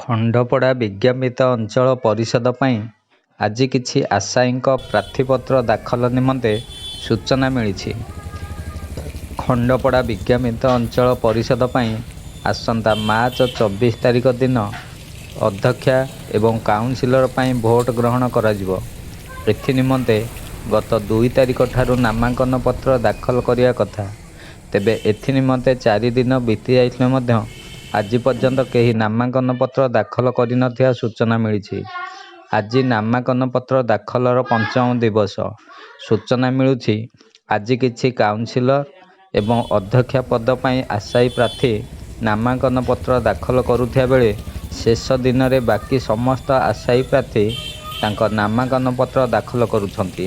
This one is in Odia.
ଖଣ୍ଡପଡ଼ା ବିଜ୍ଞାପିତ ଅଞ୍ଚଳ ପରିଷଦ ପାଇଁ ଆଜି କିଛି ଆଶାୟୀଙ୍କ ପ୍ରାର୍ଥୀପତ୍ର ଦାଖଲ ନିମନ୍ତେ ସୂଚନା ମିଳିଛି। ଖଣ୍ଡପଡ଼ା ବିଜ୍ଞାପିତ ଅଞ୍ଚଳ ପରିଷଦ ପାଇଁ ଆସନ୍ତା ମାର୍ଚ୍ଚ 24 ତାରିଖ ଦିନ ଅଧ୍ୟକ୍ଷା ଏବଂ କାଉନସିଲର ପାଇଁ ଭୋଟ ଗ୍ରହଣ କରାଯିବ। ଏଥି ନିମନ୍ତେ ଗତ 2 ତାରିଖ ଠାରୁ ନାମାଙ୍କନ ପତ୍ର ଦାଖଲ କରିବା କଥା। ତେବେ ଏଥି ନିମନ୍ତେ 4 ଦିନ ବିତିଯାଇଥିଲେ ମଧ୍ୟ ଆଜି ପର୍ଯ୍ୟନ୍ତ କେହି ନାମାଙ୍କନ ପତ୍ର ଦାଖଲ କରିନଥିବା ସୂଚନା ମିଳିଛି। ଆଜି ନାମାଙ୍କନ ପତ୍ର ଦାଖଲର ପଞ୍ଚମ ଦିବସ। ସୂଚନା ମିଳୁଛି, ଆଜି କିଛି କାଉନସିଲର ଏବଂ ଅଧ୍ୟକ୍ଷା ପଦ ପାଇଁ ଆଶାୟୀ ପ୍ରାର୍ଥୀ ନାମାଙ୍କନ ପତ୍ର ଦାଖଲ କରୁଥିବା ବେଳେ ଶେଷ ଦିନରେ ବାକି ସମସ୍ତ ଆଶାୟୀ ପ୍ରାର୍ଥୀ ତାଙ୍କ ନାମାଙ୍କନ ପତ୍ର ଦାଖଲ କରୁଛନ୍ତି।